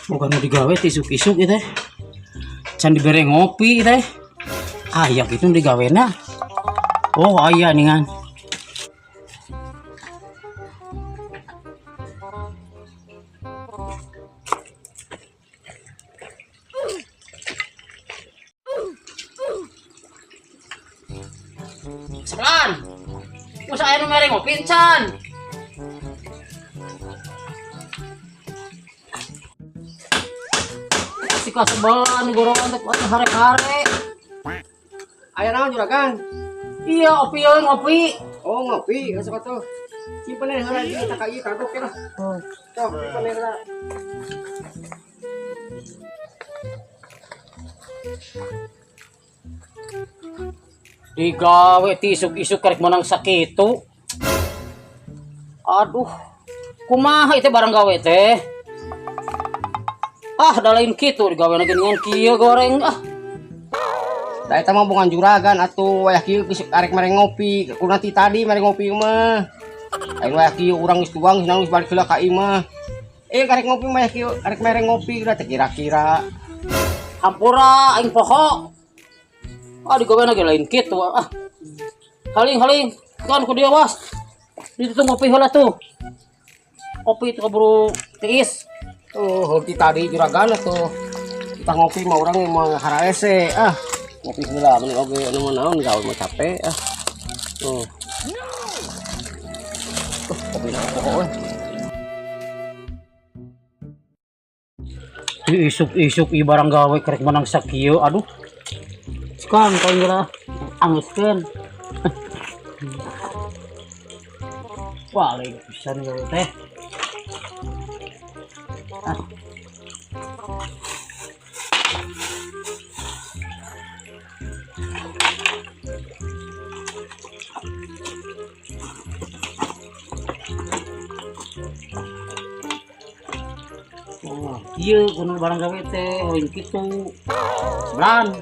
Bukan nu digawe teh isuk-isuk ieu teh. Can dibere ngopi teh. Aya kitu nu digawena. Oh, aya ningan. Sebelan. Masa aya nu mere ngopi can? Si kasebelan gorongan teh kuat hare-hare. Aya naon, juragan? Iya, opi euy, ngopi. Oh, ngopi, sok atuh. Simpen heula di tak ieu kagok ya lah. Sok, simpen heula. Digawe ti isuk-isuk karek menang sakitu. Aduh. Kumaha itu barang gawe teh? Ah, da lain kitu digawe lagi dengan kieu goreng ah. Da eta mah bukan juragan atuh, wayah kieu geus arek mere ngopi. Ku nanti tadi mere ngopi mah. Aing wayah kieu urang geus tuang geus balik heula ka imah. Eh, karek ngopi mah kieu, arek mere ngopi udah teh kira-kira. Hampura aing poho. Ah, digawe lagi lain kitu ah. Haling haling, kan ku dia was. Itu tuh ngopi heula tuh. Kopi itu keburu tiis. Tuh, ti tadi juragan atuh. Kita ngopi mah urang mah haraese ah. Ngopi heula mun oge anu mah naon gawe mah capek ah. Tuh. Tuh, kopi na poho euy. Isuk-isuk ieu barang gawe karek menang sakieu aduh. Sekarang kau ngira anguskeun. Wah, lagi pisan gawe teh. Ah. Oh, ieu kudu barang gawe teh lain kitu. Sebran.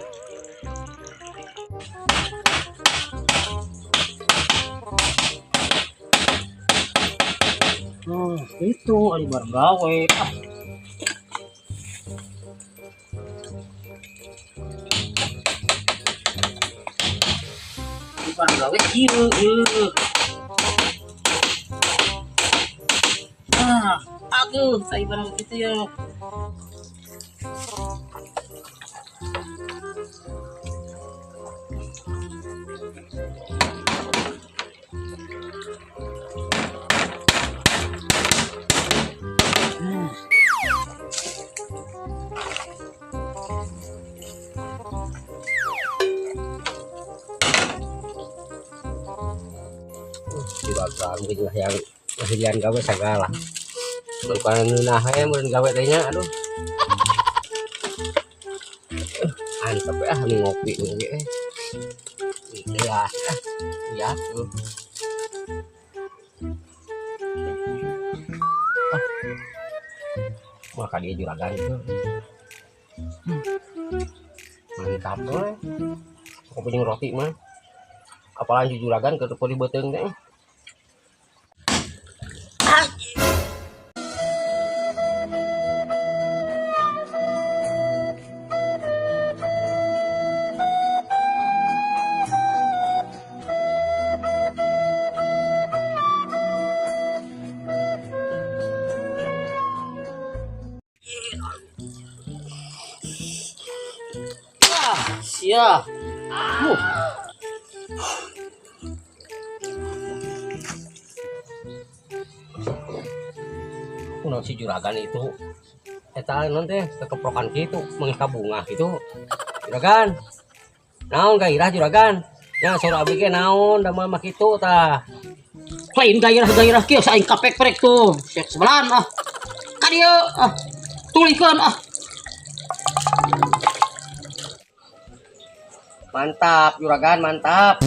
Oh, itu ari barang gawe. Ah. Ini barang gawe kieu ieu. Ah, aduh, saya barang kitu ya. Juragan gitu lah yang masih gawe segala. Bukan ngeunah we meureun gawe teh nya aduh. Antep ah ini ngopi ngopi eh. Iya, ah. Iya tuh. Ah. Wah, kali juragan itu. Mantap euy. Kopi jeung roti mah. Apalagi juragan ke di beuteung teh. Ah, sia. Kunaon si juragan itu? Eta naon teh kekeprokan kitu, mangga bunga gitu. Juragan. Naon gairah juragan? Nya saur abdi ge naon da mah kitu tah. Lain gairah-gairah kieu saing kapek-prek tuh. Siak sebelan ah. Ka dieu ah. Tulikeun ah. Mantap juragan, mantap.